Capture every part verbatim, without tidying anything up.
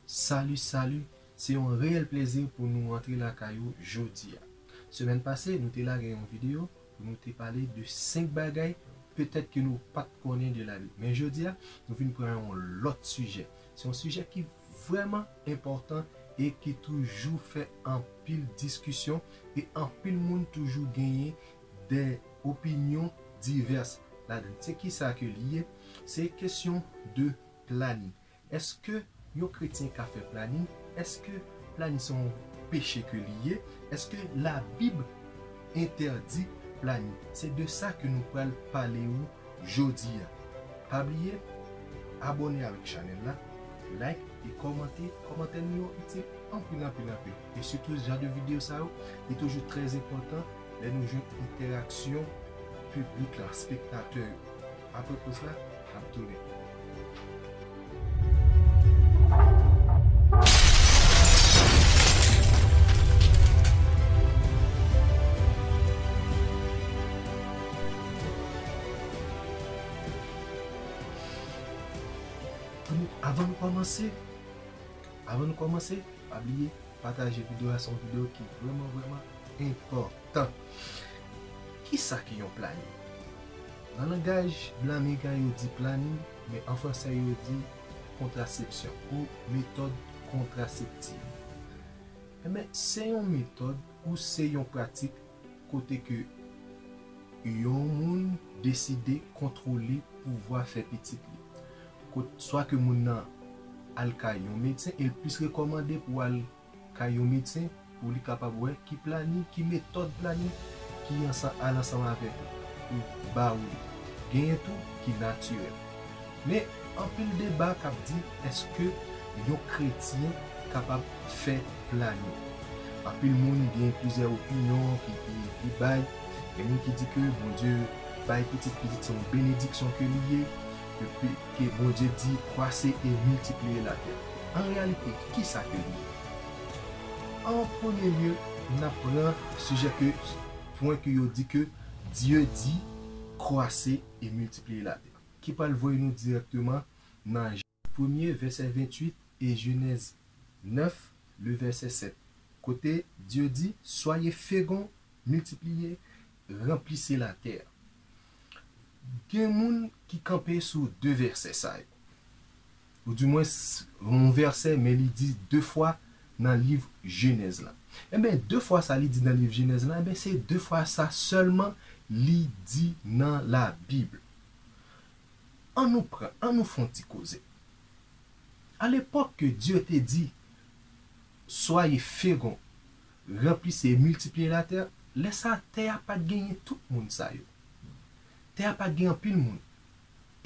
Salut, salut! Se yon reyèl plezi pou nou antre lakay ou jodi a. Semèn pase, nou te lage yon videyo pou nou te pale de senk bagay petèt ke nou pa t konnen de Labib. Men jodi a, nou vin pran yon lòt sijè. Se yon sijè ki vrèman enpòtan e ki toujou fè anpil diskisyon e anpil moun toujou genyen de opinyon divès ladan l. Se kisa ke li ye? Se kesyon de planin. Èske yon kretyen ka fè planin? Èske planin se yon peche ke li ye? Èske Labib entèdi planin? Se de sa ke nou pral pale ou jodi a. Pa bliye, abòne avèk chanèl la, like e kòmante. Kòmantè nou yo itil anpil, anpil, anpil. E sitou, jan de videyo sa yo, li toujou trè enpòtan lè nou jwenn entèraksyon piblik la, spektatè yo. Apre poz la, n ap tounen. Avan nou kòmanse, avan nou kòmanse, pa bliye pataje videyo a, se yon videyo ki vrèman, vrèman enpòtan. Kisa ki yon planin? Nan langaj blan ameriken yo di planin, men an fransè yo di kontrasepsyon ou metòd kontraseptif. Enben, se yon metòd ou se yon pratik kote ke yon moun deside kontwole pouvwa fè pitit li. Kot, swa ke moun nan al kay yon medsen, e l plis rekòmande pou al kay yon medsen pou li kapab wè ki planin, ki metòd planin ki ansan, al ansanm avèk ou, pou ba ou li. Genyen tou ki natirèl. Men, anpil deba k ap di, èske yon kretyen kapab fè planin? Anpil moun gen plizyè opinyon ki, ki, ki bay. Gen moun ki di ke Bondye bay pitit, pitit se yon benediksyon ke li ye, ke, ke Bondye di, kwase e miltipliye latè. An reyalite, kisa ke li ye? An premye lye, n ap pran sijè ke, pwen ke yo di ke Dye di, kwase e miltipliye latè. Ki pral voye nou dirèkteman nan Jan premye, vèsè venntuit, e Jenèz nèf, le vèsè sèt, kote Dye di, soyez féconds, multipliez, remplissez la terre. Gen moun ki kanpe sou de vèsè sa yo. Ou di mwens, yon vèsè, men li di de fwa nan liv Jenèz la. Enben, de fwa sa li di nan liv Jenèz la, enben, se de fwa sa sèlman li di nan Labib. An nou pran, an nou fè yon ti koze. A lepòk ke Dye te di, soyez féconds, remplissez et multipliez la terre, lè sa a, tè a pa t genyen tout moun sa yo. Tè a pa t gen anpil moun.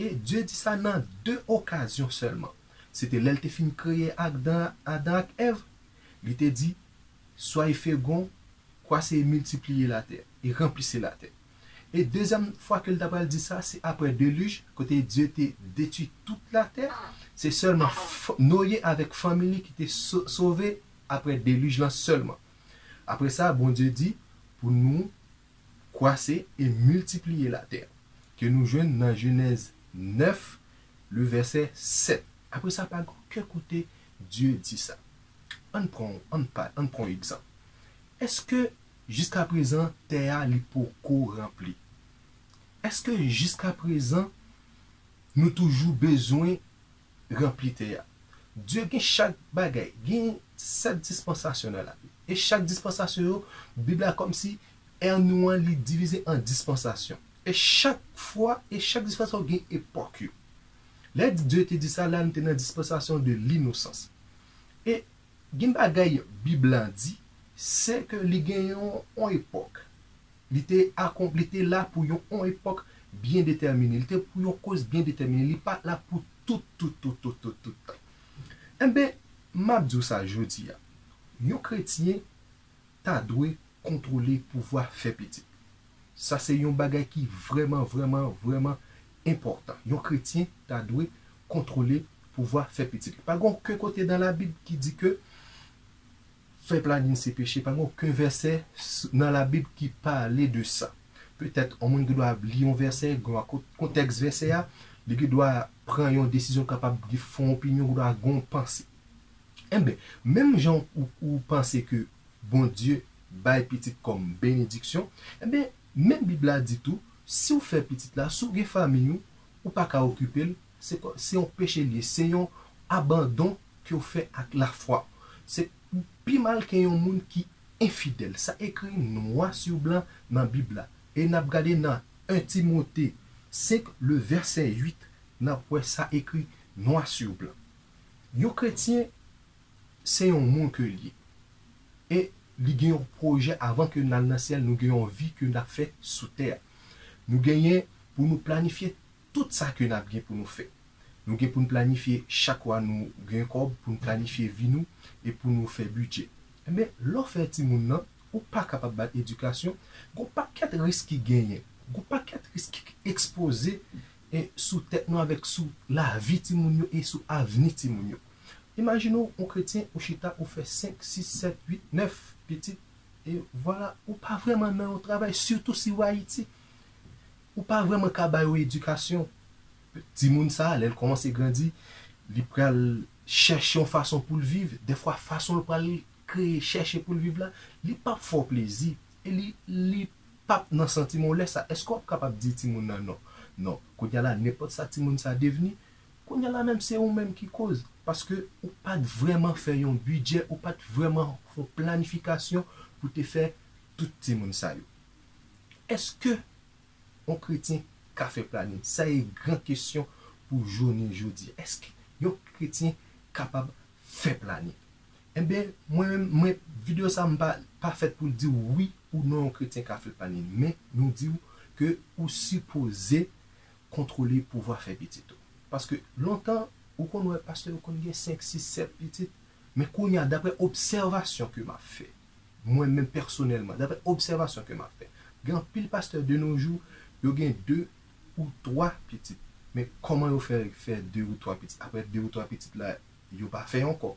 E Dye di sa nan de okazyon sèlman. Se te lè l te fin kreye Adan, Adan ak Èv, li te di, soyez féconds, croissez et multipliez la terre, et remplissez la terre. E dezyèm fwa ke l ta pral di sa, se aprè delij, kote Dye te detwi tout latè. Se sèlman f-, Noye avèk fanmi li ki te so-, sove aprè delij lan sèlman. Apre sa, Bondye di pou nou kwase e miltipliye latè, ke nou jwenn nan Jenèz nèf, le vèsè sèt. Apre sa, pa gen okenn kote Dye di sa. Ann pran, ann pa, ann pran yon egzanp. Èske jiskaprezan tè a li poko ranpli? Èske jiskaprezan nou toujou bezwen ranpli tè a? Dye gen chak bagay, gen sèt dispansasyon nan Labib. E chak dispansasyon yo, Bib la kòmsi è nou an, li divize an dispansasyon. E chak fwa, e chak dispansasyon gen epòk yo. Lè Dye te di sa la, nou te nan dispansasyon de linosans. E gen bagay Bib la di, se ke li gen yon, yon epòk. Li te akon-, li te la pou yon, yon epòk byen detèmine. Li te pou yon koz byen detèmine. Li pa la pou tout, tout, tout, tout, tout, tout tan. Enben, m ap di w sa jodi a. Yon kretyen ta dwe kontwole pouvwa fè pitit. Sa se yon bagay ki vrèman, vrèman, vrèman enpòtan. Yon kretyen ta dwe kontwole pouvwa fè pitit. Pa gen okenn kote nan Labib ki di ke fè planin se peche. Pa gen okenn vèsè s-, nan Labib ki pale de sa. Petèt, yon moun ki dwa li yon vèsè, gen yon ko-, kontèks vèsè a, li ki dwa pran yon desizyon, kapab li fè yon opinyon, ki dwa gen yon panse. Enben, menm jan ou, ou panse ke Bondye bay pitit kòm benediksyon, enben, menm Bib la di tou, si w fè pitit la, si w gen fanmi w, ou pa ka okipe l, se kò- se yon peche l ye, se yon abandon ke w fè ak lafwa. Se pi mal ke yon moun ki enfidèl. Sa ekri nwa sou blan nan Bib la. E n ap gade nan en Timote senk, le vèsè uit, n ap wè sa ekri nwa sou blan. Yon kretyen, se yon moun ke l ye. E li gen yon pwojè avan ke n al nan syèl, nou gen yon vi ke n ap fè sou tè a. Nou genyen pou nou planifye tout sa ke n ap gen pou nou fè. Nou gen pou n planifye chak fwa nou gen kòb, pou n planifye vi nou e pou nou fè bidjè. Enben, lè w fè timoun nan, ou pa kapab ba l edikasyon, gon pakèt risk ki genyen, gon pakèt risk ki ekspoze e sou tèt nou avèk sou lavi timoun yo e sou avni timoun yo. Imajine w, yon kretyen, ou chita, ou fè senk, sis, sèt, uit, nèf pitit, e vwala, ou pa vrèman nan yon travay, sitou si w Ayiti. Ou pa vrèman ka ba yo edikasyon. Timoun sa a, lè l kòmanse grandi, li pral chèche yon fason pou l viv. Dèfwa, fason l pral kreye, chèche pou l viv la, li p ap fè w plezi. E li, li p ap nan santiman w lè sa. Èske w ap kapab di timoun nan non? Non. Kounye a la, nenpòt sa timoun sa devni, kounye a la menm se ou menm ki koz. Paske ou pa t vrèman fè yon bidjè, ou pa t vrèman fè yon planifikasyon pou te fè tout timoun sa yo. Èske yon kretyen ka fè planin? Sa e gran kesyon pou jounen jodi. Èske yon kretyen kapab fè planin? Enben, mwen menm, mwen, videyo sa m pa, pa fèt pou l di w wi ou non yon kretyen ka fè planin. Men, nou di w ke ou sipoze kontwole pouvwa fè pitit ou. Paske lontan, ou konn wè pastè yo konn gen senk, sis, sèt pitit. Men kounye a, daprè obsèvasyon ke m ap fè, mwen menm pèsonèlman, daprè obsèvasyon ke m ap fè, gen anpil pastè de nos jours, yo gen de ou twa pitit. Men kòman yo fè fè de ou twa pitit? Apre de ou twa pitit la, yo pa fè ankò.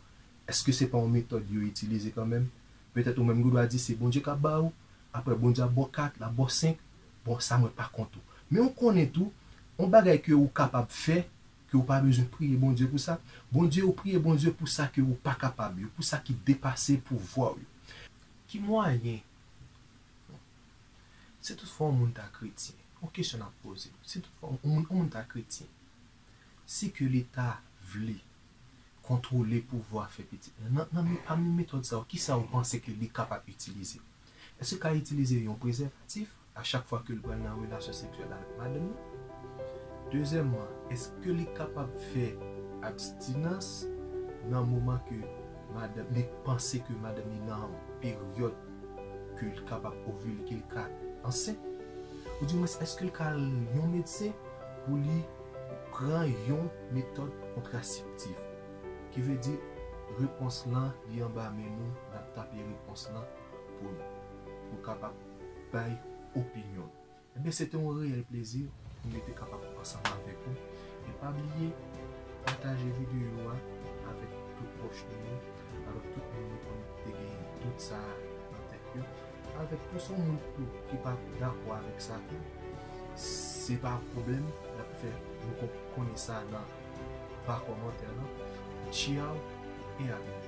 Èske se pa yon metòd yo itilize kanmenm? Petèt ou menm ou dwa di se Bondye k ap ba ou, apre Bondye ap ba w kat, l ap ba w senk, bon, sa mwen pa kont ou. Men ou konnen tou, yon bagay ke ou kapab fè, ke ou pa bezwen priye Bondye pou sa. Bondye, ou priye Bondye pou sa ke ou pa kapab yo, pou sa ki depase pouvwa w yo. Ki mwayen, si toutfwa yon moun ta kretyen, yon kesyon n ap poze nou, si toutfwa yon moun, yon moun ta kretyen, si ke Leta vle kontwole pouvwa fè pitit nan, nan, nan, pami metòd sa yo, kisa ou panse ke li kapab itilize? Èske l ka itilize yon prezèvatif a chak fwa ke l pral nan relasyon seksyèl avèk madanm li? Dezyèmman, èske li kapab fè abstinans nan moman ke madanm, li panse ke madanm li nan peryòd ke l kapab ovile, ke l ka ansent? Oudimwens, èske l ka al yon medsen pou li pran yon metòd kontraseptif? Ki vle di, repons lan, li anba men nou, n ap tape repons lan pou nou, pou kapab bay opinyon nou. Enben, se te yon reyèl plezi pou mwen te kapab ansanm avèk ou. E pa bliye, pataje videyo a avèk tout pwòch nou yo, avèk tout moun nou konnen ki te gen dout sa a nan tèt yo, avèk tou se yon moun tou ki pa dakò avèk sa tou. Se pa pwoblèm, n ap fè nou kon-, konnen sa nan ba kòmantè lan. Tchaw e a byento.